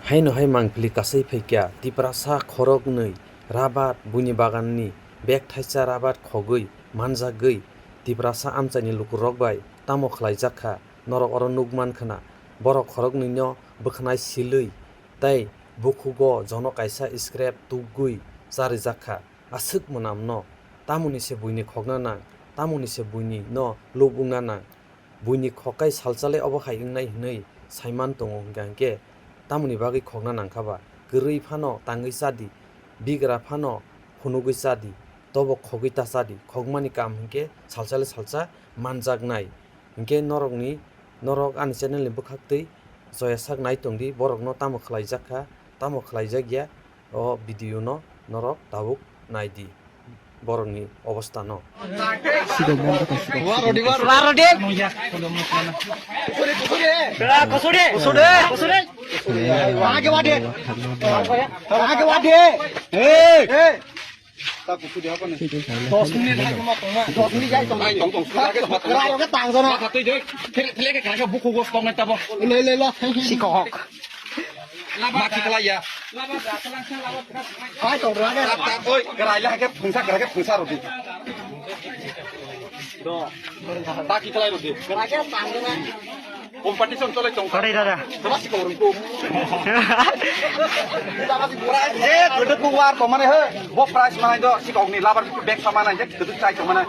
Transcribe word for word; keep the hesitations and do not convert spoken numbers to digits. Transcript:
Haino hai mangpili kasai phaikha, Tiprasa khoroknwi rabar buini baganni bek thaisa rabar khogwi manjagwi Tiprasa amchaini lukurok bai tamo khlaijak kha, norok oro nukmankha na. Borok khoroknwino bwkhanai silwi tei bukhugo jono kaisa scrap tubgwi charijak kha. Aswk mwnamno, tamoni se buini khokna nang, tamoni se buini no lub wngna nang. Buini khok kai salchalai obo hai wngnai hwnwi saiman tongo hwnkha hwnkhe tamoni bagwi khokna nangkha ba? Kwrwi phano tangwi chadi, bigra phano phunugwi chadi, tobo khogwi ta chadi, khokmani kam hwnkhe salchalai salsa manjaknai. Hwnkhe norokni, norok ani channel ni bwkhaktwi joya sak nai tongdi, borokno tamo khlaijak kha, tamo khlaijak ya, o video no norok tabuk naidi borokni obostha no. Dos minit hai tongma tongma. Dos minit hai tongma tongma. Rai oke tang jana. Matha twi joi. Thele thele ke kaka bukhu gos tong neta bo. Loi loi lo. Sikok. Mati kala ya. Hai tong ra ke. Tap tap oi, kerai le ke phungsa, kerai ke phungsa rodi. Taki kala rodi. Kerai ke tang jana. Competition chole tong. Kore dada. Sama si korong ko. Prize je gede ko war to mane he. Bo prize manai do si kok ni labar bag sa manai je gede chai to mane.